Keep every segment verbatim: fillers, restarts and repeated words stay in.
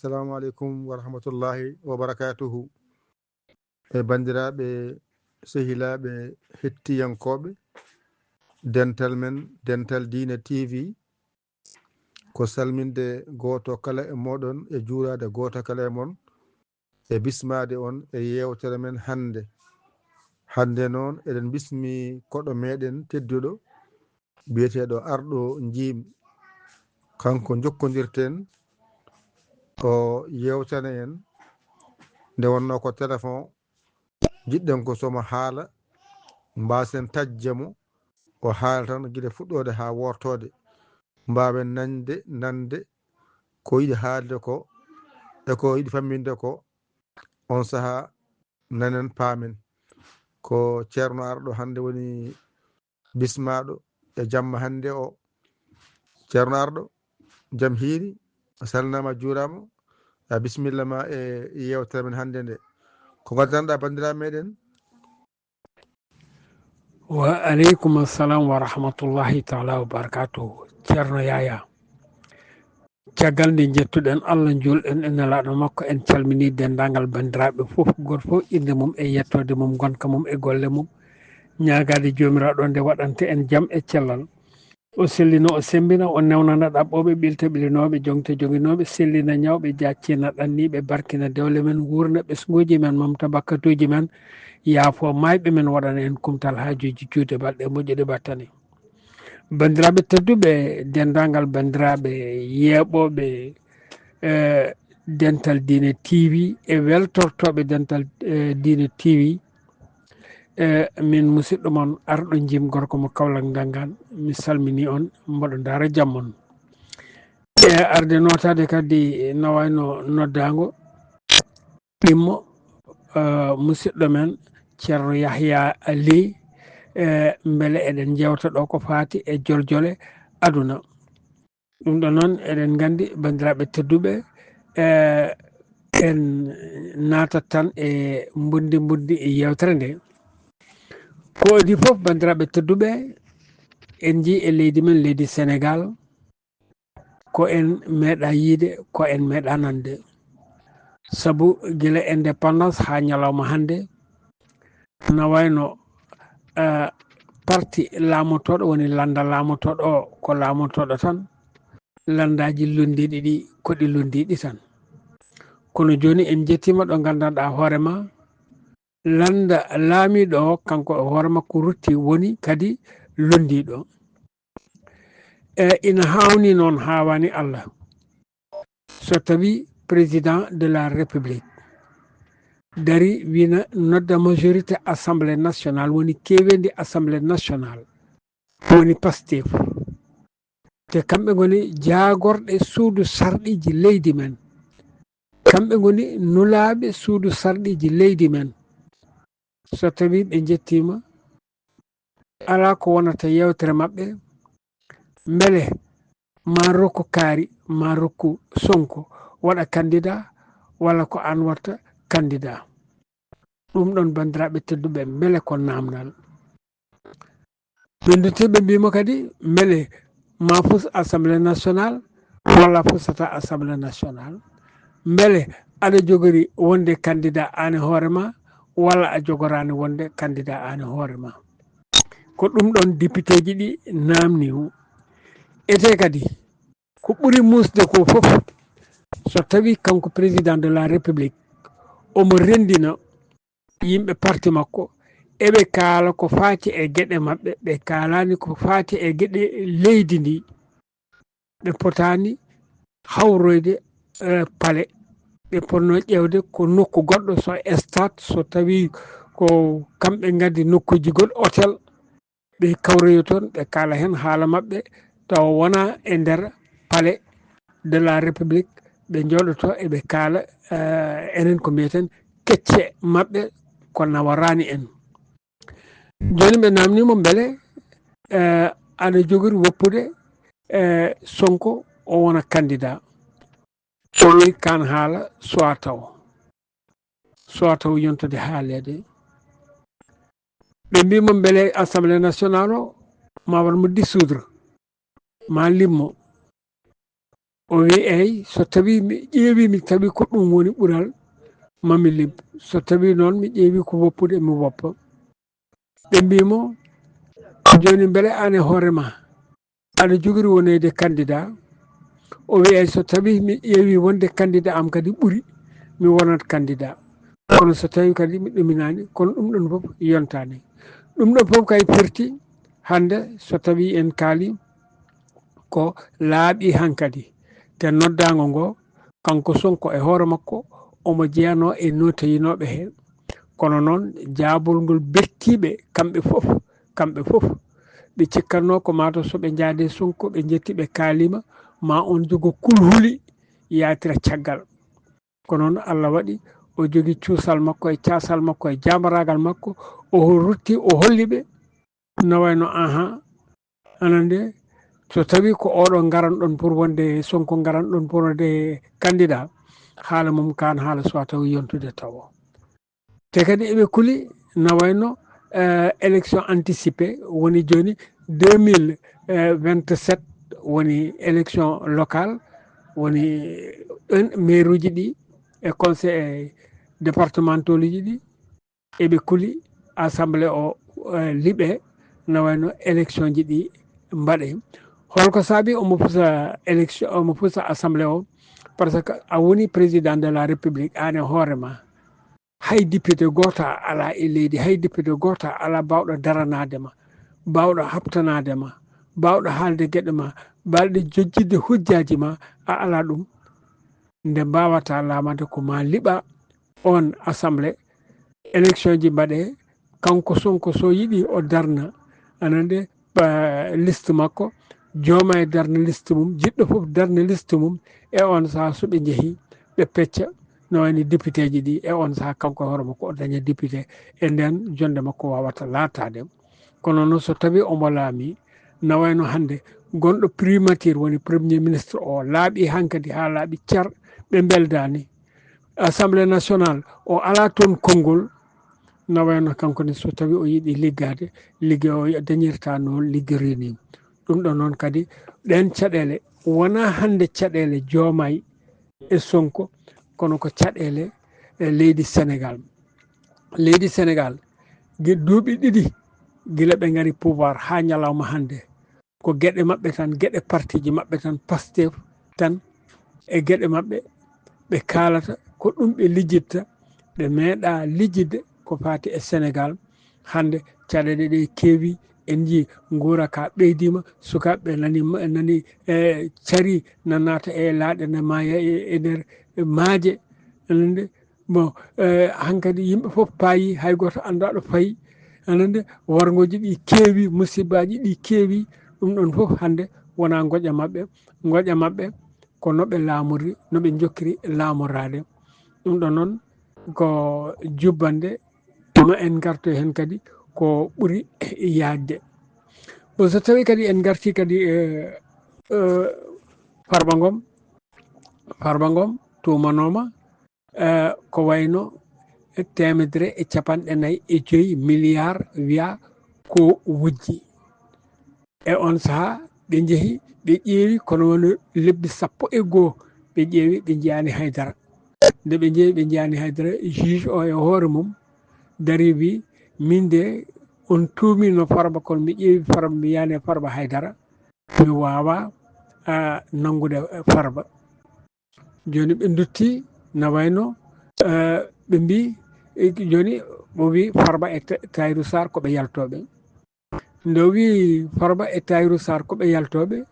Assalamu aleykum wa rahmatullahi wa barakatuhu. E banndiraaɓe, sehilaaɓe, hettiyankooɓe dental men, Dental Diine T V, ko salminde gooto kala e mooɗon e juuraade gooto kala e mon e bismaade on e yeewtere men hannde. Hannde noon, eɗen bismi koɗo meɗen tedduɗo, biyeteeɗo Arɗo Njiim. Kanko njokkondirten, o yeewtana en. Nde wonnoo ko téléphone, njiɗɗen ko somo haala, mbaasen taƴde mo, o haala tan gila fuɗɗoode haa wortoode. Mbaawen nañde, nande ko yiɗi haalde ko, e ko yiɗi famminde ko, on sahaa nanen, paamen. Ko Ceerno Arɗo hannde woni bismaaɗo e jamma hannde o. Ceerno Arɗo, jam hiiri, a salminaama, a juuraama, a bismilla ma e yeewtere men hannde nde. Ko ngaddanɗaa banndiraaɓe meɗen? Wa aleykum assalam wa rahmatullahi taala wa barakatuhu. Ceerno Yaya, caggal nde njettuɗen Allah, njuulɗen e nelaaɗo makko, en calminii denndaangal banndiraaɓe fof, gooto fof innde mum e yettoode mum, ngonka mum e golle mum, ñaagaade Joomiraaɗo nde waɗanta en jam e cellal. O sellina, o semmbina, o newnana ɗaɓɓooɓe, ɓilta ɓilinooɓe, joñta joginooɓe, sellina ñawɓe, jaaccina ɗanniiɓe, barkina dewle men, wuurna ɓesnguuji men, momta bakkatuuji men, yaafo maayɓe men, waɗana en kumtal haajuuji, juuɗe baɗɗe, moƴƴude battane. Banndiraaɓe tedduɓe, denndaangal banndiraaɓe yeeɓooɓe, eh, Dental Diine T V e weltortooɓe Dental, eh, Diine T V, e min musidɗo mon Arɗo Njiim, gorko mo Kawlak Ndangaan, mi salminii on, mboɗo ndaara jam mon. E arde nootaade kadi, na wayno noddaango ɗimmo, eh, musidɗo men Ceerno Yahya Lih, e mbele eɗen njeewta ɗo ko faati e joljole aduna. Ɗum ɗo noon, eɗen nganndi, banndiraaɓe tedduɓe, eh, en naatat tan e mbonndi mbonndi e yeewtere nde. Ko adii fof, banndiraaɓe tedduɓe, en njii e leydi men, leydi Senegaal, ko en meeɗaa yiyde, ko en meeɗaa nande. Sabu gila indépendance haa ñalawma hannde, na wayno, eh, parti laamotooɗo, woni lannda laamotooɗo o, ko laamotooɗo tan, lanndaaji lonndiiɗi ɗi, ko ɗi lonndiiɗi tan. Kono jooni en njettiima ɗo nganndanɗaa hoore ma, lannda laamiiɗo o, kanko e hoore makko rutti, woni kadi lonndiiɗo. E ina haawnii noon, haawaani Allah. So tawii Président de la République darii, wii na nodda majorité Assemblée nationale, woni keeweendi Assemblée nationale, woni Pastef, te kamɓe ngoni jaagorɗe suudu sarɗiiji leydi men, kamɓe ngoni nulaaɓe suudu sarɗiiji leydi men. So tawii ɓe njettiima, alaa ko wonata yeewtere maɓɓe, mbele ma rokku kaari, ma rokku Sonko waɗa candidat, walla ko aan watta candidat? Ɗum ɗoon, banndiraaɓe tedduɓe, mbele ko naamnal? Winnditiiɓe mbiima kadi, mbele ma fus Assemblée nationale, walla fusata Assemblée nationale? Mbele aɗa jogori wonde candidat aan e hoore ma, walla a jogoraani wonde candidat aan e hoore ma? Ko ɗum ɗoon députéji ɗi naamnii. Etee kadi, ko ɓuri muusde ko fof, so tawii kanko Président de la République omo renndina yimɓe parti makko, eɓe kaala ko faati e geɗe maɓɓe, ɓe kaalaani ko faati e geɗe leydi ndi. Ɓe potaani hawroyde, eh, palais. Ɓe potnoo ƴeewde ko nokku goɗɗo, so stade, so tawii ko kamɓe ngaddi nokkuuji goɗɗi, hôtel, ɓe kawroyo toon, ɓe kaala heen haala maɓɓe, tawa wonaa e nder palais de la République. Ɓe njooɗoto eɓe kaala, eh, enen ko mbiyeten kecce maɓɓe, ko nawaraani en. Jooni ɓe naamnii mo mbele, eh, aɗa jogori woppude, eh, Sonko o wona candidat. O wii kaan haala suwaa taw. Suwaa taw yontude haaleede. Ɓe mbii mo mbele Assemblée nationale o ma waɗ mo dissoudre, ma limmo. O wi eyyi, so tawi mi ƴeewi, mi tawi ko ɗum woni ɓural, mami lib. So tawi noon mi ƴeewi ko woppude, mi woppa. Ɓe mbi mo, joni mbele an e hoore ma aɗa jogori wonede candidat? O wi eyyi, so tawi mi ƴeewi wonde candidat am kadi ɓuri, mi wonat candidat. Kono so tawi kadi mi ɗuminani, kono ɗum ɗon fof yontani. Ɗum ɗon fof kay firti hande so tawi en kaali ko laaɓi hankadi. Te noddaango ngo, kanko Sonko e hoore makko, omo jeyanoo e notoyinooɓe he. Kono noon, jaabol ngol bekkiiɓe kamɓe fof, kamɓe fof. Ɓe cikkatnoo ko maa taw so ɓe njaade Sonko, ɓe njetti, ɓe kaalima, ma on jogo kulhuli yaatira caggal. Kono noon, Allah waɗi o jogi cuusal makko e caasal makko e jaambaraagal makko, o rutti, o holli ɓe, no wayno, aha, anan de, so tawi ko oɗo ngaran ɗon pour wonde Sonko ngaran ɗon pour wonde candidat, haala mum kan haala so tawi yontude tawo. Te kadi eɓe kuli, no wayno, eh, élection anticipée woni joni, deux mille vingt-sept woni élection locale, woni ɗon maire uji ɗi e conseil départemental uji ɗi, eɓe kuli assemblée o, eh, liɓe, no wayno élection ji ɗi mbaɗe. Holko saabi omo fusa élection, omo fusa assemblée o? Parce que a woni président de la république, an e hoore ma, hay député gooto a ala e leydi, hay député gooto a ala bawɗo daranaade ma, bawɗo habtanaade ma, bawɗo haalde geɗe ma, bawɗo jojjidde hujjaaji ma, a ala ɗum. Nde mbawata laamade ko ma liɓa on assemblée, élection ji mbaɗe, kanko Sonko so yiɗi o darna, anan de, ba, liste makko, Diomaye darna liste mum, jiɗɗo fof darna liste mum, e on saha so ɓe njehi, ɓe pecca, no wayni député ji ɗi, e on saha kanko e hoore makko o daña député, e nden jonde makko wawata laataade. Kono noon so tawi omo laami, na wayno hannde gonɗo primature woni premier ministre o, laaɓi hankadi haa laaɓi car, ɓe mbeldaani. Assemblée nationale o ala toon konngol, na wayno kanko ne so tawi o yiɗi liggaade, ligge o dañirta no liggiri ni. Ɗum ɗo noon kadi ɗen caɗeele wona hannde caɗeele Diomaye e Sonko, kono ko caɗeele e leydi Sénégal. Leydi Sénégal, gi-, duuɓi ɗiɗi gila ɓe ngari pouvoir haa ñalawma hannde, ko geɗe maɓɓe tan, geɗe partiji maɓɓe tan, Pastef tan e geɗe maɓɓe, ɓe kaalata, ko ɗum ɓe lijjitta, ɓe meeɗa lijjidde ko faati e Sénégal. Hannde caɗeele ɗe keewi, en njii nguura ka ɓeydiima, sukaaɓe nani, nani, e cari na naata e laaɗe, na maaya e, e nder maaje. Aɗa anndi? Bon, eh, hankadi yimɓe fof paayi, hay gooto anndaa ɗo fayi. Aɗa anndi? Warngooji ɗi keewi, musibbaaji ɗi keewi, ɗum ɗon fof hannde wonaa ngoƴa maɓɓe. Ngoƴa maɓɓe ko no ɓe laamori, no ɓe njokkiri laamoraade. Ɗum ɗon noon ko jubbannde, ma en ngarto heen kadi ko ɓuri yaajde. Bon, so tawii kadi en ngartii kadi, eh, eh, Farba Ngom, Farba Ngom tuumanooma, eh, ko wayno teemedere e capanɗe nayi e joyi milliard wiya ko wujji. E on saha ɓe njehi, ɓe ƴeewi, kono wano lebbi sappo e goo, ɓe ƴeewi, ɓe njiyaani haydara. Nde ɓe njehi, ɓe njiyaani haydara, juge o e hoore mum dari wi, min de on tuumino Farba, kono mi ƴeewi Farba, mi yiyaani Farba haydara. Mi waawa, ah, nanngude Farba. Jooni ɓe ndutti na wayno, eh, ɓe mbi, eh, jooni o wi Farba e Ta-, Tahirou Sarr ko ɓe yaltooɓe. Nde o wi Farba e Tahirou Sarr ko ɓe yaltooɓe,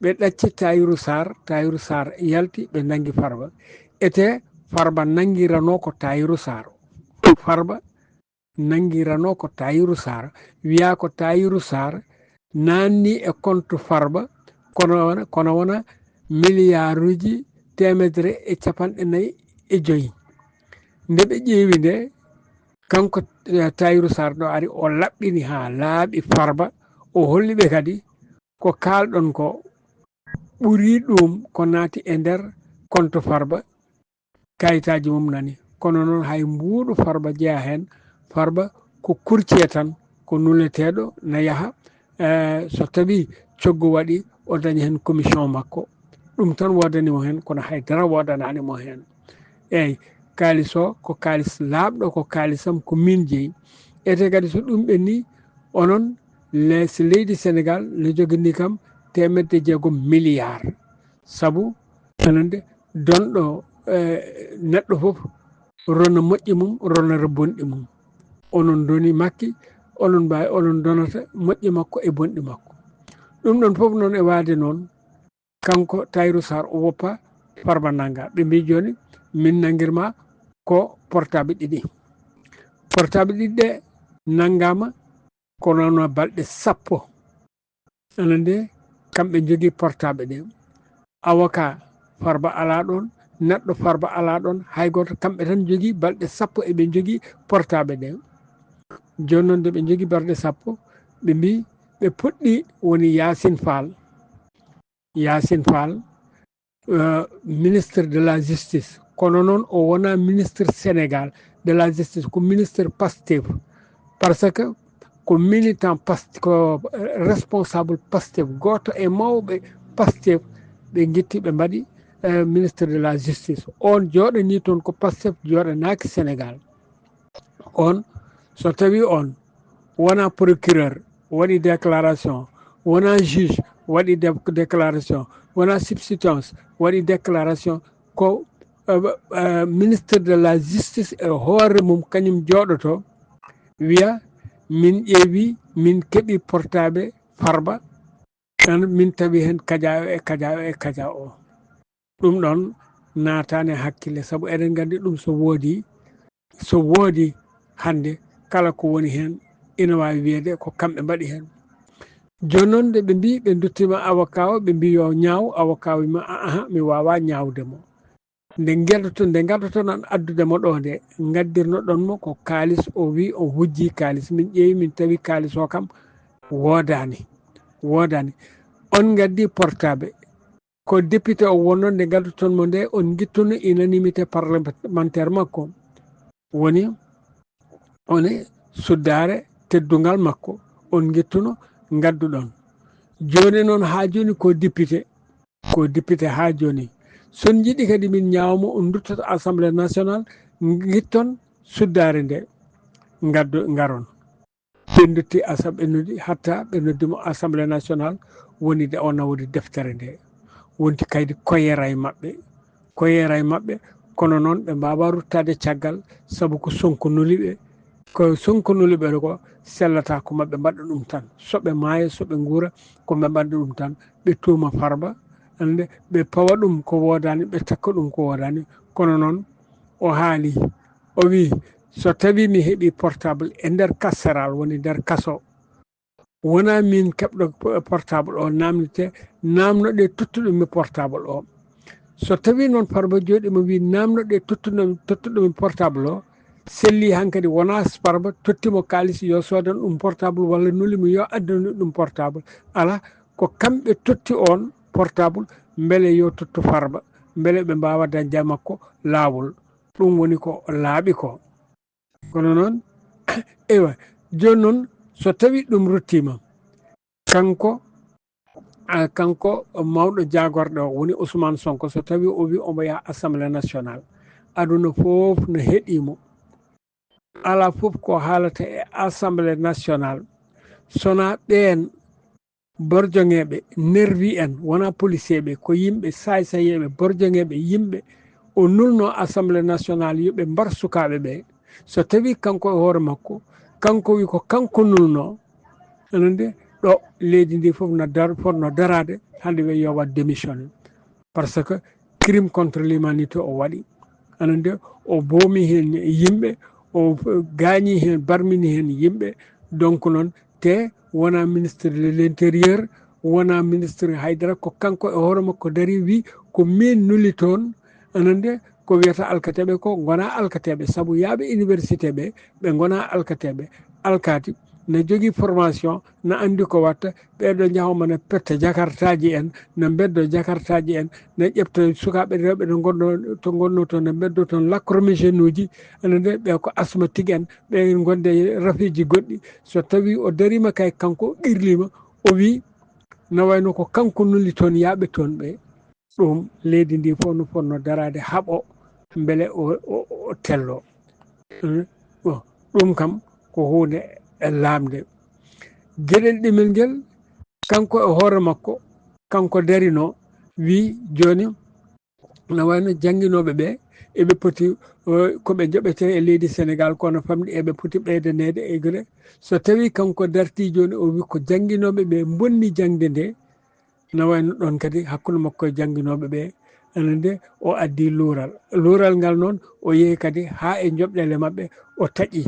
ɓe ɗacci Tahirou Sarr, Tahirou Sarr yalti, ɓe nanngi Farba. Ete Farba nanngirano ko Tahirou Sarr. Farba nanngirano ko Tahirou Sarr, wiya ko Tahirou Sarr naanni e compte Farba, kono wona, kono wona miliyaaruuji teemedere e capanɗe nayi e joyi. Nde ɓe ƴeewi nde, kanko, eh, Tahirou Sarr ɗo ari, o laɓɓini haa laaɓi Farba, o holli ɓe kadi ko kaalɗon ko ɓuri ɗum ko naati e nder compte Farba, kayitaaji mum nani. Kono noon hay mbuuɗu Farba jeyaa heen. Farba ko courtier tan, ko nuleteeɗo na yaha. Eh, so tawii coggu waɗi, o daña heen commission makko. Ɗum tan woodani mo heen, kono hay dara woodanaani mo heen. Eeyi, kaalis o ko kaalis laaɓɗo, ko kaalisam, ko miin jeyi. Etee kadi so ɗum ɓenni, onon les, leydi Senegaal no joganii kam teemedde jeegom miliyaar. Sabu, aɗa anndi, donɗo, eh, neɗɗo fof rona moƴƴi mum, ronora bonɗi mum. Onon ndoni Makki, onon mbaawi, onon ndonata moƴƴi makko e bonɗi makko. Ɗum ɗon fof noon e waade noon, kanko Tahirou Sarr o woppa Farba nannga. Ɓe mbii jooni min nanngirma ko portable ɗiɗi. Portable ɗiɗi ɗe nanngaama ko noon balɗe sappo. Aɗa anndi, kamɓe njogii portable ɗe. Avocat Farba alaa ɗoon, neɗɗo Farba alaa ɗoon, hay gooto, kamɓe tan njogii balɗe sappo eɓe njogii portable ɗe. Jooni noon nde ɓe njogii balɗe sappo, ɓe mbii ɓe puɗɗii woni Yacine Fall. Yacine Fall, euh, ministre de la justice. Kono noon o wonaa ministre Senegaal de la justice, ko ministre Pastef. Parce que ko militant Pastef, ko, euh, responsable Pastef, gooto e mawɓe Pastef, ɓe ngitti ɓe mbaɗi, euh, ministre de la justice. Oon jooɗanii toon ko Pastef, jooɗanaaki Senegaal. Oon, so tawii oon wonaa procureur, waɗi déclaration, wonaa juge, waɗi dé-, déclaration, wonaa substitut, waɗi déclaration, ko, euh, euh, ministre de la justice e hoore mum kañum jooɗoto, wiya min ƴeewi, min keɓi portable Farba, tan min tawi heen kajaa o e kajaa o e kajaa o. Ɗum ɗoon naataani e hakkille, sabu eɗen nganndi ɗum so woodi, so woodi hannde, kala ko woni heen ina waawi wiyeede ko kamɓe mbaɗi heen. Jooni noon nde ɓe mbii ɓe nduttiima avocat o, ɓe mbii yo ñaaw, avocat o wiima, "Aa, mi waawaa ñaawde mo." Nde ngaddoto-, nde ngaddotoɗon addude mo ɗo nde, ngaddirnoɗon mo ko kaalis, o wii o wujji kaalis. Min ƴeewi, min tawi kaalis o kam woodaani, woodaani. On ngaddi portable. Ko député o wonno nde ngaddoton mo nde, on ngittuno unanimité parlementaire makko. Woni, woni suddaare teddungal makko, on ngittuno ngadduɗon. Jooni noon haa jooni ko député, ko député haa jooni. So on njiɗi kadi min ñaawa mo, on nduttoto Assemblée nationale, ngitton suddaare nde, ngaddo-, ngaron. Ɓe ndutti Assa-, ɓe noddi, hatta ɓe noddi mo Assemblée nationale, woni de o nawori deftere nde. Wonti kaydi ko yeera e maɓɓe. Ko yeera e maɓɓe, kono noon ɓe mbaawaa ruttaade caggal, sabu ko Sonko nuli ɓe. Ko Sonko nuli ɓe ko sellata ko maɓɓe mbaɗa ɗum tan. So ɓe maaya, so ɓe nguura, ko ɓe mbaɗa ɗum tan. Ɓe tuuma Farba, ande, ɓe pawa ɗum ko woodaani, ɓe takka ɗum ko woodaani. Kono noon o haali, o wii, "So tawii mi heɓii portable e nder carcéral, woni nder kaso, wonaa miin keɓɗo portable o, naamnitee, naamnoɗee tottuɗo mi portable o." So tawii noon Farba jooɗii mo wii, "Naamnoɗee tottuɗo, tottuɗo mi portable o," selli hankadi wonaa Farba totti mo kaalis yo soodan ɗum portable walla nuli mo yo addanu ɗum portable. Alaa, ko kamɓe totti oon portable mbele yo tottu Farba, mbele ɓe mbaawa dañde e makko laawol. Ɗum woni ko laaɓi ko. Kono noon, eywa, jooni noon, so tawii ɗum ruttiima, kanko, a, kanko mawɗo jaagorɗe o, woni Ousmane Sonko, so tawii o wii omo yaha Assemblée nationale, aduna fof no heɗii mo. Alaa fof ko haalata e Assemblée nationale, so wonaa ɓeen borjoŋeeɓe, nervi en, wonaa policier ɓe, ko yimɓe saay-saayeeɓe, borjoŋeeɓe, yimɓe o nulnoo Assemblée nationale yo ɓe mbar sukaaɓe ɓe. So tawii kanko e hoore makko, kanko wii ko kanko nulnoo, aɗa anndi, ɗo leydi ndi fof no dar-, fotnoo daraade, hannde wiya yo waɗ démissionné. Parce que crime contre l'humanité o waɗi. Aɗa anndi, o boomi heen yimɓe, o gaañi heen, barmini heen yimɓe. Donc noon, te wonaa ministre de l'intérieur, wonaa ministre haydara, ko kanko e hoore makko darii wii, "Ko miin nuli toon." Aɗa anndi, ko wiyata alkateeɓe ko ngonaa alkateeɓe, sabu yahɓe université ɓe, ɓe ngonaa alkateeɓe. Alkaati na jogii formation, na anndi ko watta, ɓeeɗo njahoma na petta jakartaaji en, na mbeddo jakartaaji en, na ƴefta sukaaɓe rewɓe to ngonno, to ngonno to, na mbeddo toon lacrymogène uji, aɗa anndi ɓe ko asthmatique en, ɓe ngonde e rafiiji goɗɗi. So tawii o dariima kay kanko o qirliima, o wii na wayno ko kanko nuli toon yahɓe toon ɓe. ɗum leydi ndi fof no fotno daraade haɓo mbele o, o, o tello. Mm. Bon, ɗum kam ko huunde e laamde. Geɗel ɗimel ngel, kanko e hoore makko, kanko darino, wi jooni, na wayno jannginooɓe ɓe, eɓe poti, eh, ko ɓe njoɓetee e leydi Senegaal, kono famɗi eɓe poti ɓeydaneede e gure. So tawii kanko dartii jooni, o wi ko jannginooɓe ɓe mbonni jaŋde nde, na wayno ɗon kadi hakkunde makko e jannginooɓe ɓe, ene nde o addi luural. Luural ngal noon, o yehi kadi haa e njoɓɗeele maɓɓe, o taƴi.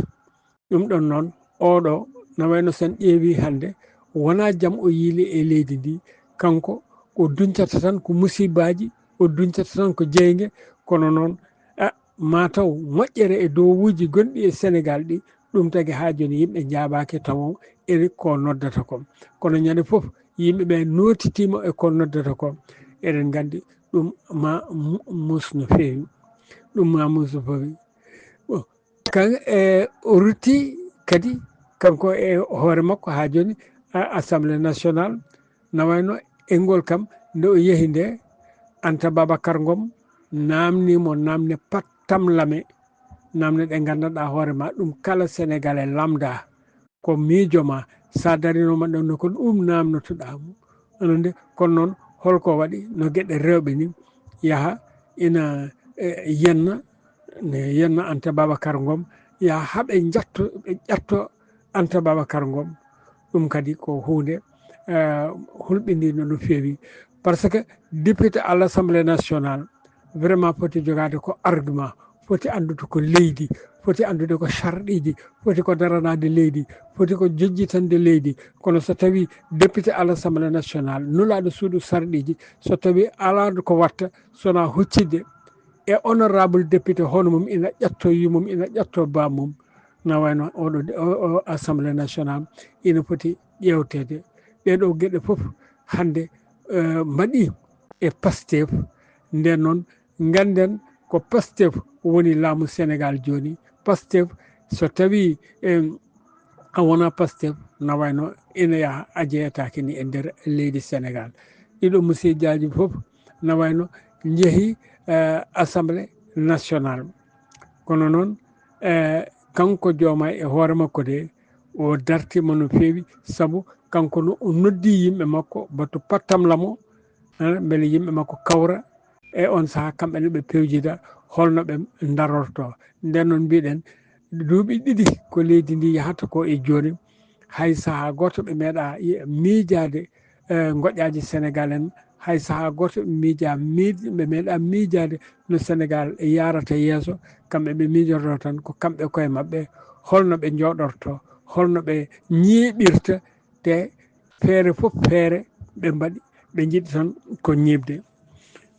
Ɗum ɗon noon, oɗo, na wayno sen ƴeewi hannde, wonaa jam o yiili e leydi ndi. Kanko, ko duncata tan ko musibaaji, o duncata tan ko jeynge, kono noon, a, mataw moƴƴere e dowuuji gonɗi e Senegaal ɗi, ɗum tagi haa jooni yimɓe njaabaaki tawo eri ko noddata kon. Kono ñande fof, yimɓe ɓe nootitiima e ko noddata kon. Eɗen nganndi ɗum ma mu-, mus no feewi. Ɗum ma mus no feewi. Bon, kan, e, o rutti kadi, kanko e hoore makko haa jooni, a, Assemblée nationale, na wayno e ngol kam, nde o yehi nde, Anta Babacar Ngom naamni mo naamne pattamlame, naamne ɗe nganndanɗaa hoore ma, ɗum kala Senegalais lambda, ko miijo ma, sa darinooma ɗon no ko ɗum naamnotoɗaa mo. Onon nde, kono noon, holko waɗi no geɗe rewɓe ni yaha ina, e, yenna, ne yenna Anta Babacar Ngom, yaha haa ɓe njatto, ɓe ƴatto Anta Babacar Ngom? Ɗum kadi ko huunde, eh, hulɓindiinde no feewi. Par ce que député à l'Assemblée nationale, vraiment foti jogaade ko argument, foti anndude ko leydi, foti anndude ko sarɗiiji, foti ko daranaade leydi, foti ko jojjitande leydi. Kono so tawii député à l'Assemblée nationale, nulaaɗo suudu sarɗiiji, so tawii alaa ko watta, so wonaa huccidde e honorable député hono mum, ina ƴatto yumum, ina ƴatto bammum, na wayno oɗo, o, o Assemblée nationale ina foti ƴeewteede. Ɗee ɗoo geɗe fof hannde, eh, mbaɗi e Pastef. Nden noon, ngannden ko Pastef woni laamu Senegaal jooni. Pastef, so tawii, em, a wonaa Pastef, na wayno ina yaha a jeyetaake ni e nder leydi Senegaal. Ɗiɗo musiijaaji fof, na wayno njehi, eh, Assemblée nationale. Kono noon, eh, kanko Diomaye e hoore makko de, o dartiima no feewi, sabu kanko no o noddi yimɓe makko batu pattamlamo, eh, mbele yimɓe makko kawra e on sahaa, kamɓe ne ɓe pewjida holno ɓe darorto. Nden noon mbiɗen, duuɓi ɗiɗi ko leydi ndi yahata ko e jooni, hay sahaa gooto ɓe meeɗa ye-, miijaade, eh, ngoƴaaji Senegaal en, hay sahaa gooto ɓe miija-, miij-, ɓe meeɗa miijaade no Senegaal yaarata yeeso. Kamɓe ɓe miijorto tan ko kamɓe koye maɓɓe, holno ɓe njooɗorto, holno ɓe ñiiɓirta, te feere fof feere ɓe mbaɗi, ɓe njiɗi tan ko ñiiɓde.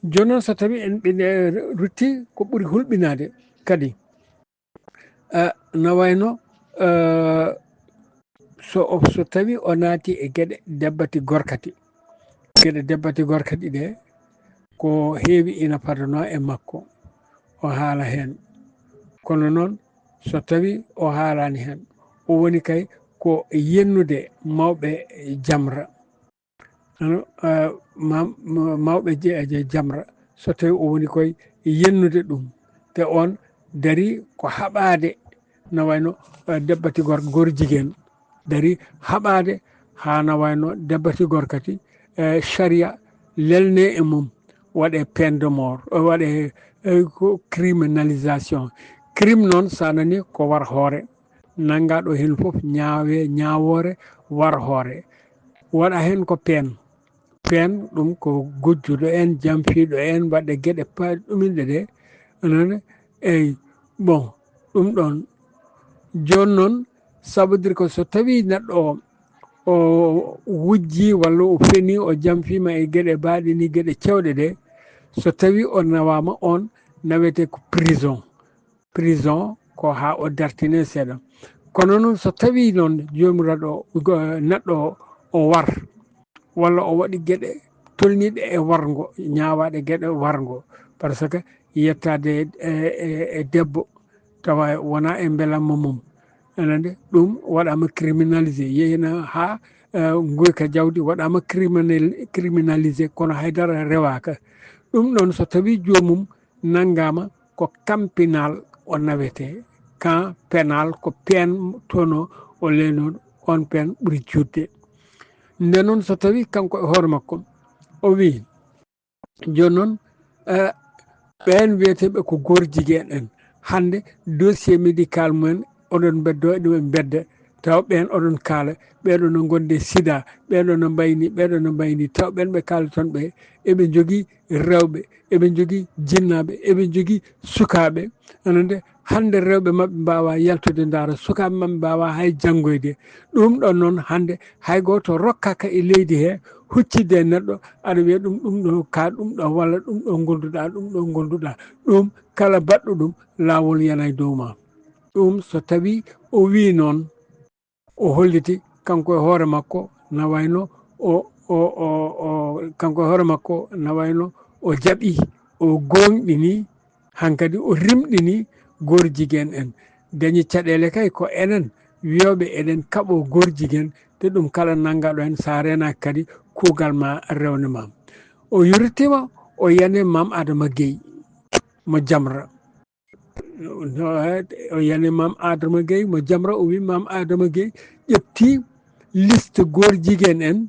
Jooni noon, so tawii en ɓe, eh, rutti ko ɓuri hulɓinaade kadi, eh, na wayno, eh, so o, so tawii o naati e geɗe debbati gorkati, geɗe debbati gorkati ɗe, ko heewi ina fadanoo e makko, o haala heen. Kono noon, so tawii o haalaani heen, o woni kay ko yennude mawɓe jamra. Ano, eh, ma-, ma-, mawɓe je-, je-, jamra, so tawii o woni koye yennude ɗum, te oon darii ko haɓaade, na wayno, eh, debbati gor-, gorjigen, darii haɓaade haa na wayno debbati gorkati, eh, sariya lelne e mum, waɗe peine de mort, eh, waɗe, eh, ko criminalisation. Crime noon, so a nanii, ko war hoore. Nanngaaɗo heen fof ñaawe-, ñaawoore war hoore. Waɗa heen ko peen. Peen, ɗum ko gujjuɗo en, jamfiiɗo en, waɗde geɗe pa-, ɗuminɗe ɗe. Onon, eyi, bon, ɗum ɗoon. Jooni noon, ça veut dire que so tawii neɗɗo o, o wujjii walla o fenii, o jamfiima e geɗe baaɗe ni, geɗe cewɗe ɗe, so tawii o nawaama, oon nawetee ko prison. Prison ko haa o dartine seeɗa. Kono noon, so tawii noon joomiraaɗo, go-, neɗɗo o war, walla o waɗi geɗe tolniiɗe e warngo, ñaawaaɗe geɗe warngo, par ce que yettaade e, e, e debbo, tawa wonaa e mbelamma mum, ene nde ɗum waɗaama criminalisé, yehina haa, eh, nguyka jawdi waɗaama criminal-, criminalisé, kono haydara rewaaka. Ɗum ɗon so tawii joomum nanngaama, ko kampinal o nawetee. Kan penal ko peen tono o leenoo, on peen ɓuri juutde. Nde noon so tawii kanko e hoore makko o wii, jooni noon, eh, ɓeen wiyeteeɓe ko goor jigéen en, hannde dossier médical mumen oɗon mbeddoo, eɗum mbedda, taw ɓeen oɗon kaala, ɓeeɗo no ngonde sida, ɓeeɗo no mbayni, ɓeeɗo no mbayni, taw ɓeen ɓe kaalaton ɓe, eɓe njogii rewɓe, eɓe njogii jinnaaɓe, eɓe njogii sukaaɓe. Anande, hannde rewɓe maɓɓe mbaawaa yaltude ndaara, sukaaɓe maɓɓe mbaawaa hay janngoyde. Ɗum ɗon noon, hannde hay gooto rokkaaka e leydi he huccitde e neɗɗo, aɗa wiya ɗum, ɗum ɗo ka, ɗum ɗo walla ɗum ɗo ngonduɗaa, ɗum ɗo ngonduɗaa. Ɗum kala baɗɗo ɗum, laawol yana e dow ma. Ɗum so tawii o wii noon, o holliti kanko e hoore makko na wayno o, o, o, o, kanko e hoore makko na wayno o jaɓi, o gooŋɗini, hankadi o rimɗini goor jigéen en. Dañi caɗeele kay ko enen wiyooɓe eɗen kaɓoo goor jigéen, te ɗum kala nanngaɗo heen, so a reenaaki kadi, kuugal ma rewne ma. O yurtiima, o yani Maam Adama Gueye mo Jamra. No, o yani Maam Adama Gueye mo Jamra, o wi Maam Adama Gueye ƴetti liste goor jigéen en,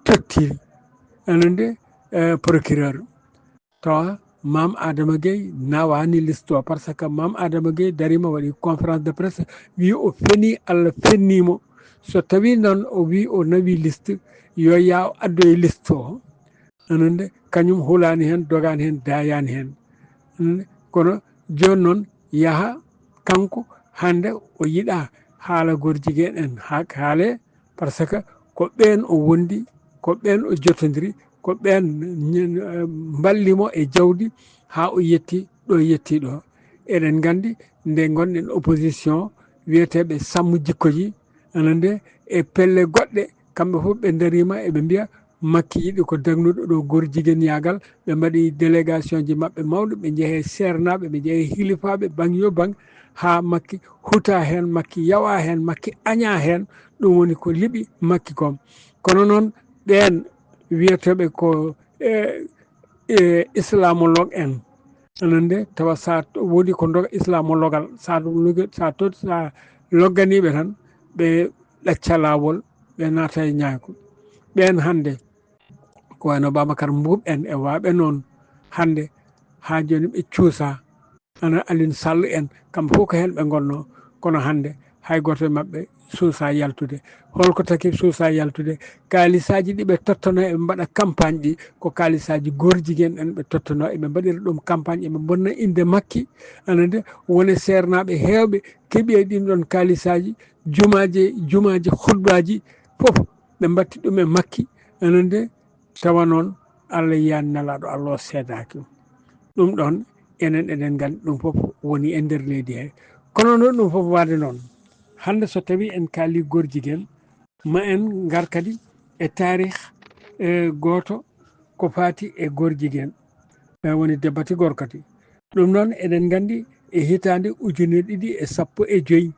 totti, anande, eh, procureur. Tawa Maam Adama Gueye nawaani liste o, par ce que Maam Adama Gueye dariima, waɗi conférence de presse, wi o feni, Allah fenni mo. So tawi noon o wi o nawi liste, yo yaa o addoye liste o. Anande, kañum hulaani heen, dogaani heen, daayaani heen. Anande, kono jooni noon yaha kanko, hannde o yiɗaa haala goor jigéen en, haa haale, par ce que ko ɓeen o wondi, ko ɓeen o jotondiri, ko ɓeen ñen-, eh, mballi mo e jawdi haa o yetti ɗo yetti ɗo. Eɗen nganndi nde ngonɗen opposition, wiyeteeɓe Sammu Jikkoji, anande, e pelle goɗɗe, kamɓe fof ɓe ndariima eɓe mbiya Makki yiɗi ko dagnuɗo ɗo goor jigéen yaagal. Ɓe mbaɗi délégation ji maɓɓe mawɗi, ɓe njehe seernaaɓe, ɓe njehe hilifaaɓe, baŋ yo baŋ, haa Makki huta heen, Makki yawa heen, Makki aña heen. Ɗum woni ko liɓi Makki kon. Kono noon, ɓeen wiyeteeɓe ko, e, e, islamologue en, anande, tawa sa t-, woodi ko ndoga islamologal, sa ɗum loge-, sa tot-, sa logganiiɓe tan, ɓe ɗacca laawol, ɓe naata e ñaayku. Ɓeen hannde, ko wayno Babacar Mbuup en e waaɓe noon, hannde haa jooni ɓe cuusa. Ana Alioune Sall en, kamɓe fof ko heen ɓe ngonnoo, kono hannde hay gooto e maɓɓe suusa yaltude. Holko taki suusa yaltude? Kaalisaaji ɗi ɓe tottanoo eɓe mbaɗa campagne ɗi, ko kaalisaaji goor jigéen en ɓe tottanoo, eɓe mbaɗira ɗum campagne, eɓe mbonna innde Makki. Anande, wone seernaaɓe heewɓe keɓi e ɗin ɗon kaalisaaji, jumaaji, jumaaji, hutbaaji, fof ɓe mbatti ɗum e Makki. Anande, tawa noon Allah yiyaani, Nelaaɗo Allah o seedaaki. Ɗum ɗon, enen eɗen nganndi ɗum fof woni e nder leydi he. Kono noon ɗum fof waade noon, hannde so tawii en kaalii goor jigéen, ma en ngar kadi e taarih, e gooto ko faati e goor jigéen, ɓe woni Debbati Gorkati. Ɗum noon eɗen nganndi e hitaande ujunere ɗiɗi e sappo e joy,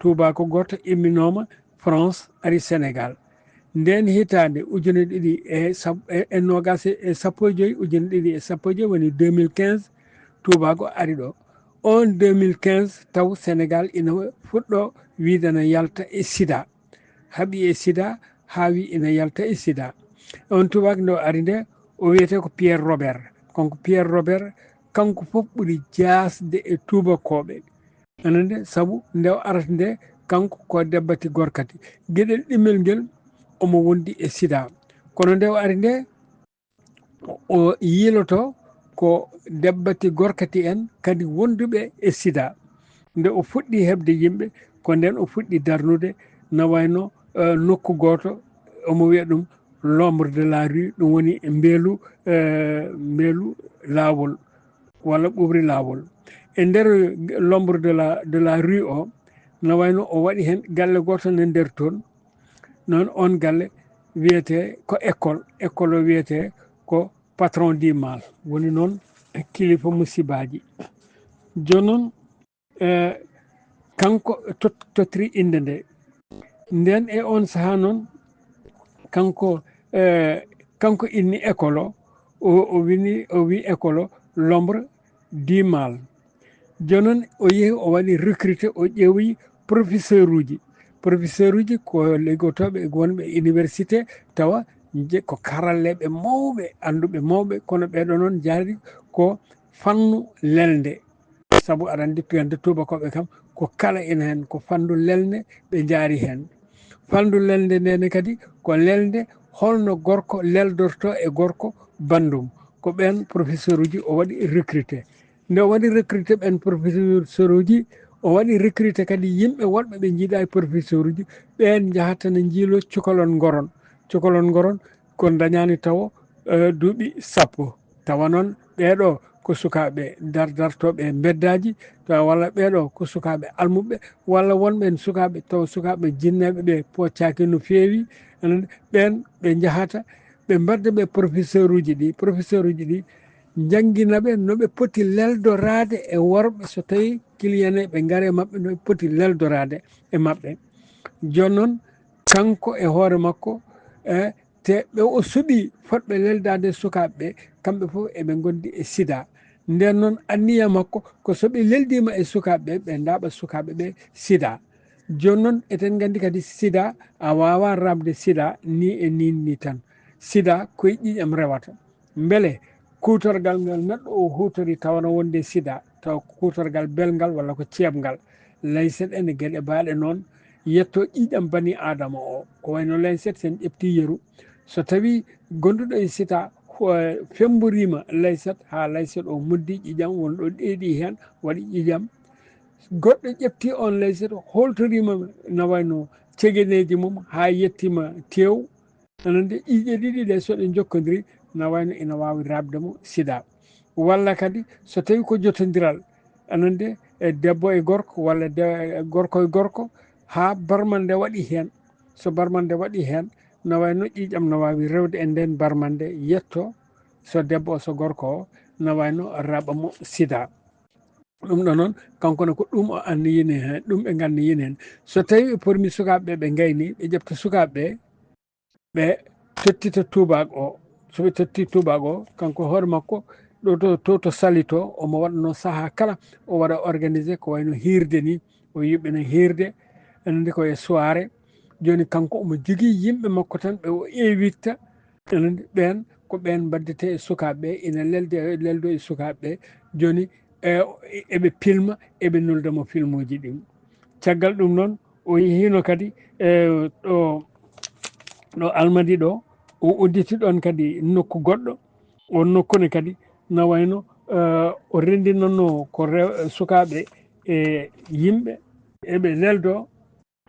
tuubaako gooto imminooma France, ari Sénégal. Ndeen hitaande ujunere ɗiɗi e sab-, e, e noogaas e sappo e joy, ujunere ɗiɗi e sappo e joy woni deux mille quinze, tuubaako ari ɗo. On deux mille quinze, taw Sénégal ina fuɗɗo wiide na yalta e sida. Haaɓi e sida, haawi ina yalta e sida. On tuubaako nde o ari nde, o wiyetee ko Pierre Robert. Kanko Pierre Robert, kanko fof ɓuri jaasde e tuubakooɓe. Anande, sabu nde o arata nde, kanko ko Debbati Gorkati. Geɗel ɗimmel ngel, omo wondi e sida. Kono nde o ari nde, o yiiloto ko Debbati Gorkati en kadi wonduɓe e sida. Nde o fuɗɗi heɓde yimɓe, ko nden o fuɗɗi darnude, na wayno, eh, nokku gooto, omo wiya ɗum l'ombre de la rue, ɗum woni mbeelu, eh, mbeelu laawol, walla ɓuuɓri laawol. E nder l'ombre de la, de la rue o, na wayno o waɗi heen galle gooto ne nder toon. Noon on galle wiyetee ko école, école o wiyetee ko patron du mal, woni noon kilifa musibaaji. Jooni noon, eh, kanko tot-, tottiri innde nde. Nden e on sahaa noon, kanko, eh, kanko inni école o, o, o wini, o wi école o, L'ombre du mal. Jooni noon o yehi, o waɗi recruté, o ƴeewi professeur uji. Professeur uji ko liggotooɓe e wonɓe université, tawa je-, ko karalleeɓe mawɓe, annduɓe mawɓe, kono ɓeeɗo noon njaari ko fannu lelnde. Sabu aɗa anndi piyande tuubakooɓe kam, ko kala ina heen, ko fannu lelnde ɓe njaari heen. Fannu lelnde ndene kadi ko lelnde holno gorko leldorto e gorko banndum. Ko ɓeen professeur uji o waɗi recruté. Nde o waɗi recruté ɓeen professeur uji, o waɗi recruté kadi yimɓe woɗɓe ɓe njiidaa e professeur uji, ɓeen njahata ne njiilo cukalon ngoron. Cukalon ngoron ko dañaani tawo, eh, duuɓi sappo. Tawa noon ɓeeɗo ko sukaaɓe dardartooɓe e mbeddaaji, tawa walla ɓeeɗo ko sukaaɓe almuɓɓe, walla wonɓe en sukaaɓe, tawa sukaaɓe jinneeɓe ɓe poccaaki no feewi, anan ɓeen ɓe njahata, ɓe mbadda ɓe professeur uji ɗi, professeur uji ɗi, njanngina ɓe no ɓe poti leldoraade e worɓe, so tawii kiliyaneeɓe ngare maɓɓe, no ɓe poti leldoraade e maɓɓe. Jooni noon, kanko e hoore makko, e, te ɓe o suɓii fotɓe leldaade e sukaaɓe ɓe, kamɓe fof eɓe ngondi e sida. Ndeen noon, anniya makko ko so ɓe leldiima e sukaaɓe ɓe, ɓe ndaaɓa sukaaɓe ɓe sida. Jooni noon, eɗen nganndi kadi sida, a waawaa raɓde sida ni e niin ni tan. Sida ko e ƴiiƴam rewata. Mbele kuutorgal ngal neɗɗo o huutori tawana wonde sida, tawa ko kuutorgal belngal walla ko ceeɓngal? Lancet ene geɗe baaɗe noon, yetto ƴiiƴam bani Aadama o. Ko wayno lancet, sen ƴefti yeru, so tawii gonduɗo e sida, ho-, femmboriima lancet, haa lancet o moddi ƴiiƴam, won ɗo ɗeeɗi heen, waɗi ƴiiƴam. Goɗɗo ƴefti on lancet, holtoriima, na wayno cegeneeji mum, haa yettiima teew, anan de ƴiiƴe ɗiɗi ɗe, so ɗe njokkondirii, na wayno ina waawi raɓde mo sida. Walla kadi, so tawii ko jotondiral, anan de, e debbo e gorko, walla de-, gorko e gorko, haa barmannde waɗi heen. So barmannde waɗi heen, na wayno ƴiiƴam na waawi rewde e ndeen barmannde, yetto so debbo o, so gorko o, na wayno raɓa mo sida. Ɗum ɗo noon, kanko ne ko ɗum o anniyini heen, ɗum ɓe nganniyini heen. So tawii ɓe pormi sukaaɓe ɓe, ɓe ngayni, ɓe ƴefta sukaaɓe ɓe, ɓe tottita tuubaak o. So ɓe totti tuubaak o, kanko hoore makko, ɗo to, to, to Saly to, omo waɗa noon sahaa kala, o waɗa organisé ko wayno hiirde ni, o yuɓɓina hiirde, aɗa anndi ko e soirée. Jooni kanko omo jogii yimɓe makko tan ɓe o invita, aɗa anndi ɓeen ko ɓeen mbaddetee e sukaaɓe ɓe, ina lelde, leldo e sukaaɓe ɓe. Jooni, e, eɓe pilma, eɓe nulda mo filmuuji ɗin. Caggal ɗum noon, o yehiino kadi, e, ɗo, ɗo Almadi ɗo, o udditi ɗoon kadi nokku goɗɗo. On nokku ne kadi na wayno, e, o renndinannoo ko rew-, sukaaɓe e yimɓe eɓe leldo,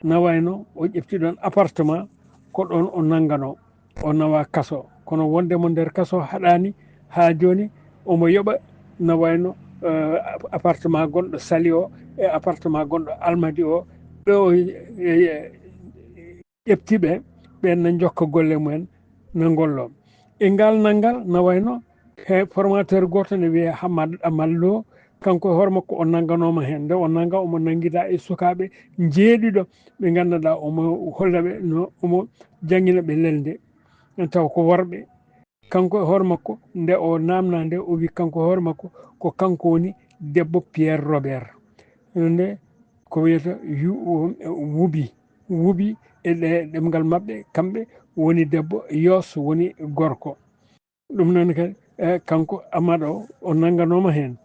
na wayno o ƴefti ɗoon appartement, ko ɗoon o nannganoo, o nawa kaso. Kono wonde mo nder kaso haɗaani, haa jooni omo yoɓa, na wayno, eh, appartement gonɗo Saly o e appartement gonɗo Almadi o, ɓe o, e, e, ƴefti ɓe, ɓeen na njokka golle mumen, na ngolloo. E ngal nanngal, na wayno he formateur gooto ne wiyee Hamad Amal Lo, kanko e hoore makko o nannganooma heen. Nde o nannga, omo nanngida e sukaaɓe njeeɗiɗo ɓe nganndanɗaa omo holla ɓe no omo janngina ɓe lelnde, taw ko worɓe. Kanko e hoore makko, nde o naamnaa nde, o wi kanko e hoore makko, ko kanko woni debbo Pierre Robert. Nde ko wiyata yu-, wubi. Wubi e ɗe-, ɗemngal maɓɓe, kamɓe woni debbo, yoos woni gorko. Ɗum noon kadi, e, kanko Amado o, o nannganooma heen.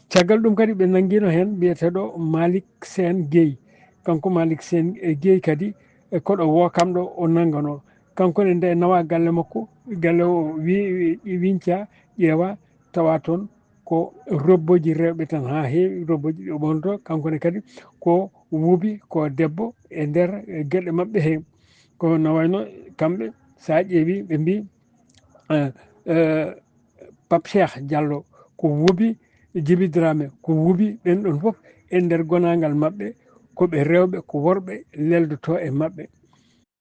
Caggal ɗum kadi ɓe nanngiino heen biyeteeɗo Malick Sène Guèye. Kanko Malick Sène, e, Guèye kadi, e, koɗo woo kam ɗo o nannganoo. Kanko ne nde nawa galle makko, galle o wi-, wi-, wiñca, ƴeewa, tawa toon ko robbooji rewɓe tan haa heewi, robbooji ɗi o ɓornoto. Kanko ne kadi ko wubi, ko debbo e nder, e, geɗe maɓɓe he. Ko no wayno kamɓe, so a ƴeewi, ɓe mbi, eh, eh, Pape Cheikh Diallo ko wubi, Djiby Dramé ko wubi, ɓen ɗon fof e nder gonaangal maɓɓe ko ɓe rewɓe, ko worɓe leldoto e maɓɓe.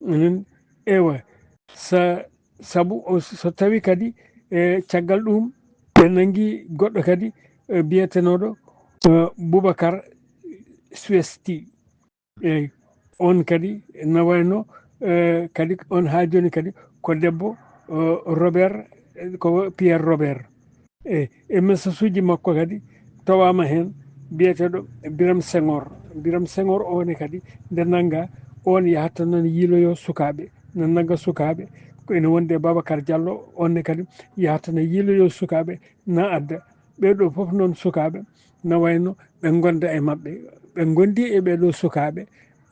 Enen, ewa, sa-, sabu o, so tawi kadi, e caggal ɗum ɓe nangi goɗɗo kadi, e biyetenooɗo, e, Boubacar Suesti. Eyyi, on kadi na wayno, eh, kadi on haa jooni kadi ko debbo, eh, Robert ko Pierre Robert. E e message uji makko kadi tawaama heen biyeteeɗo Biram Senghor. Biram Senghor o ne kadi nde nannga on yahata noon yiiloyo sukaaɓe, na nannga sukaaɓe. Ko ene wonde Babacar Diallo, on ne kadi yahata na yiiloyo sukaaɓe, na adda ɓee ɗoo fof noon sukaaɓe, na wayno ɓe ngonda e maɓɓe. Ɓe ngondi e ɓee ɗoo sukaaɓe.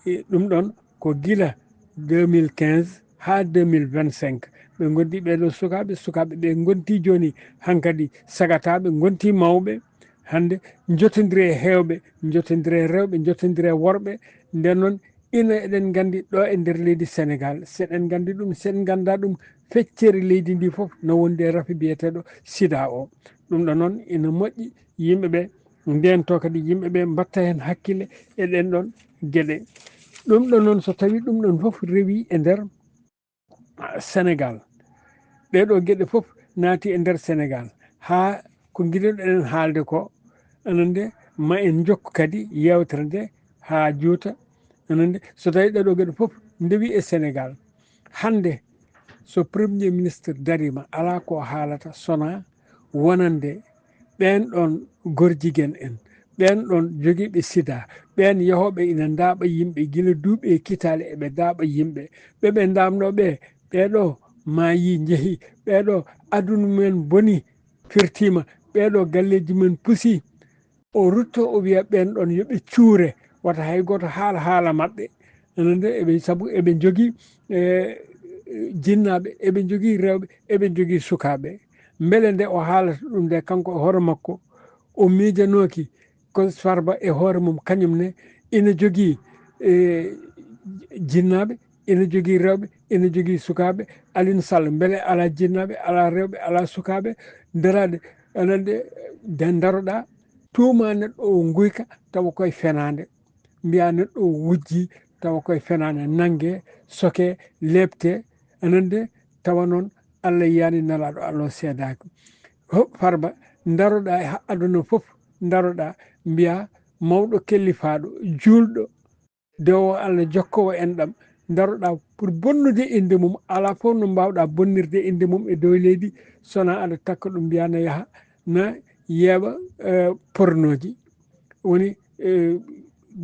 E ɗum ɗoon ko gila deux mille quinze haa deux mille vingt-cinq. Ɓe ngondi ɓee ɗoo sukaaɓe, sukaaɓe ɓe ngonti jooni hankadi sagataaɓe, ngonti mawɓe. Hannde njotondiri e heewɓe, njotondiri e rewɓe, njotondiri e worɓe. Nden noon, ina eɗen nganndi ɗo e nder leydi Senegaal, so eɗen nganndi ɗum, so en nganndaa ɗum, feccere leydi ndi fof no wondi e rafi biyeteeɗo sida o. Ɗum ɗo noon ina moƴƴi yimɓe ɓe ndento kadi, yimɓe ɓe mbatta heen hakkille e ɗen ɗon geɗe. Ɗum ɗo noon, so tawi ɗum ɗon fof rewi e nder Senegaal, ɗee ɗoo geɗe fof naati e nder Senegaal, haa ko ngiɗuɗen haalde ko, anande ma en njokku kadi yeewtere nde haa juuta, anande so tawi ɗee ɗoo geɗe fof ndewi e Senegaal. Hannde so premier ministre dariima, alaa ko haalata sona wonande ɓeen ɗoon gorjigen en, ɓeen ɗoon jogiiɓe sida, ɓeen yahooɓe ina ndaaɓa yimɓe gila duuɓi e kitaale, eɓe ndaaɓa yimɓe. Ɓe ɓe ndaamnoo ɓe, ɓee ɗoo maayii, njehii, ɓee ɗoo aduna mumen bonii, firtiima, ɓee ɗoo galleeji mumen pusii. O rutto, o wiya ɓeen ɗoon yo ɓe cuure, wata hay gooto haala haala maɓɓe. Anande eɓe, sabu eɓe njogii, e, jinnaaɓe, eɓe njogii rewɓe, eɓe njogii sukaaɓe. Mbele nde o haalata ɗum nde, kanko e hoore makko, o miijanooki ko Farba e hoore mum, kañum ne ina jogii, e, jinnaaɓe, ina jogii rewɓe, ina jogii sukaaɓe. Alioune Sall, mbele alaa jinnaaɓe, alaa rewɓe, alaa sukaaɓe daraaɓe? Anande nde ndaroɗaa, tuuma neɗɗo o nguyka, tawa koye fenaande. Mbiya neɗɗo o wujji, tawa koye fenaande, nannge, soke, leepte, anande, tawa noon Allah yiyaani, nelaaɗo Allah o seedaaki. Ho, Farba, ndaroɗaa e ha-, aduna fof, ndaroɗaa, mbiya mawɗo kellifaaɗo, juulɗo, dewo Allah jokkoowo enɗam, ndaroɗaa pour bonnude innde mum, alaa fof no mbaawɗaa bonnirde innde mum e dow leydi, sona aɗa takka ɗum, mbiya na yaha, na yeeɓa, eh, pornooji. Woni, eh,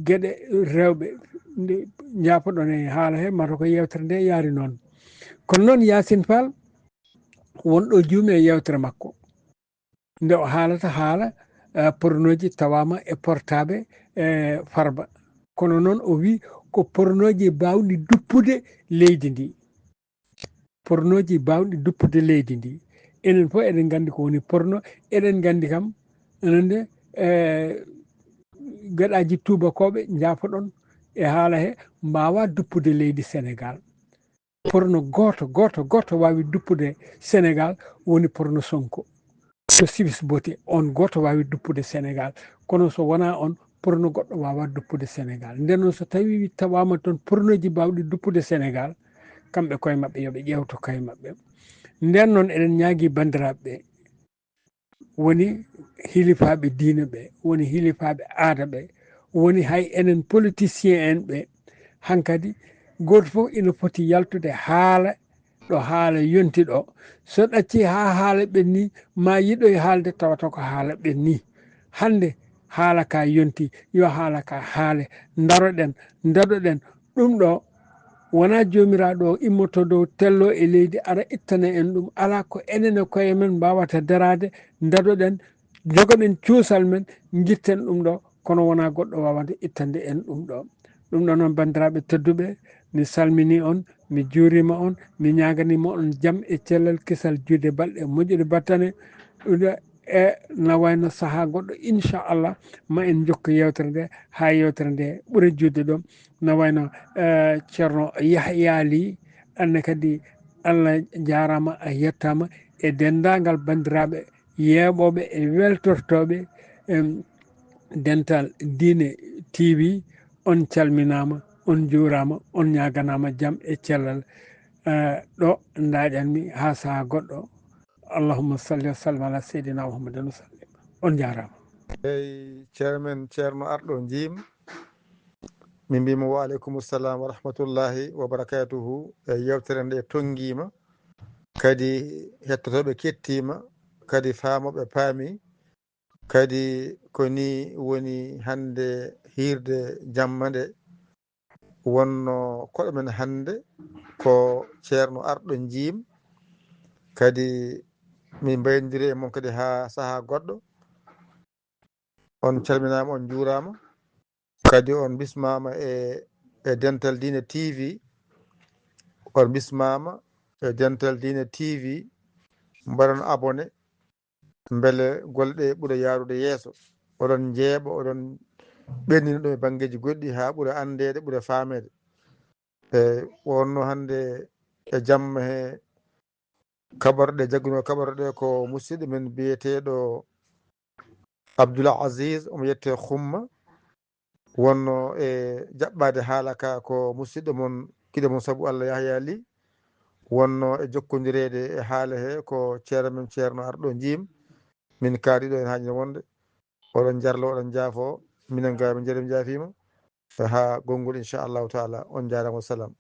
geɗe rewɓe, nde njaafoɗon e haala he, mata ko yeewtere nde yaari noon. Kono noon, Yaasin Faal, won ɗo juumi e yeewtere makko. Nde o haalata haala, eh, pornooji tawaama e portaaɓe, eh, Farba. Kono noon o wi ko pornooji baawɗi duppude leydi ndi. Pornooji baawɗi duppude leydi ndi. Enen fof eɗen nganndi ko woni porno, eɗen nganndi kam, enen nde, eh, gaɗaaji tuubakooɓe njaafoɗon e haala he, mbaawa duppude leydi Senegaal. Porno gooto, gooto, gooto waawi duppude Senegaal, woni porno Sonko. Ko Siwis Bote, on gooto waawi duppude Senegaal. Kono so wonaa on, porno goɗɗo waawaa duppude Senegaal. Nden noon, so tawii tawaama toon pornooji baawɗi duppude Senegaal, kamɓe koye maɓɓe yo ɓe ƴeewto koye maɓɓe. Nden noon, eɗen ñaagii banndiraaɓe ɓe, woni hilifaaɓe diine ɓe, woni hilifaaɓe aada ɓe, woni hay enen politicien en ɓe, hankadi gooto fof ina foti yaltude haala ɗo haala yonti ɗo. So ɗaccii haa haala ɓenni, ma yiɗoy haalde, tawata ko haala ɓenni. Hannde haala ka yonti, yo haala ka haale. Ndaroɗen, ndaɗoɗen, ɗum ɗo wonaa Joomiraaɗo o immoto dow, tello e leydi, ara ittana en ɗum. Alaa, ko enen e koye men mbaawata daraade, ndaɗoɗen, njogoɗen cuusal men, ngitten ɗum ɗo, kono wonaa goɗɗo waawata ittande en ɗum ɗo. Ɗum ɗo noon, banndiraaɓe tedduɓe, mi salminii on, mi juuriima on, mi ñaaganiima on jam e cellal, kisal, juuɗe balɗe, moƴƴude battane. Ɗum ɗo e na wayno sahaa goɗɗo, inchallah, ma en njokku yeewtere nde haa yeewtere nde ɓura juutde ɗo. Na wayno, eh, Ceerno Yahya Ly, aan ne kadi Allah jaaraama, a yettaama e denndaangal banndiraaɓe yeeɓooɓe e weltortooɓe, em, Dental Diine T V, on calminaama, on njuuraama, on ñaaganaama jam e cellal, eh, ɗo ndaaƴanmi haa sahaa goɗɗo. Allahumma salli wa sallim ala seydina Muhammadin wa sallim. On njaaraama. Eyi, chairman, Ceerno Arɗo Njiim. Min mbiyii mo wa aleykum salam wa rahmatullahi wa barakatuhu. E yeewtere nde tonngiima. Kadi hettotooɓe kettiima, kadi faamooɓe paami. Kadi ko ni woni hannde hiirde jamma nde wonno koɗo men hannde ko ceerno arɗo njiim. Kadi min mbayndiri e mon kadi haa sahaa goɗɗo. On calminaama, on njuuraama. Kadi on bismaama e, e Dental Diine T V. On bismaama e Dental Diine T V. Mbaɗon abonné, mbele golle ɗe ɓura yaarude yeeso. Oɗon njeeɓa, oɗon ɓennina ɗum e banngeeji goɗɗi haa ɓura anndeede, ɓura faameede. E wonno hannde e jamma he kaɓorɗe, jagguno kaɓorɗe ko musidɗo men biyeteeɗo Abdoul Aziz, omo yette Xumma, wonno e jaɓɓaade haala ka ko musidɗo mon, giɗo mon sabu Allah Yahya Ly, wonno e jokkondireede e haala he ko ceerno men, ceerno arɗo njiim, min kaari ɗo en haajino wonde. Oɗon njarlo, oɗon njaafo, minen ga min njarim njaafiima. Haa gonngol, inchallahu taala, on njaaraama, wassalam.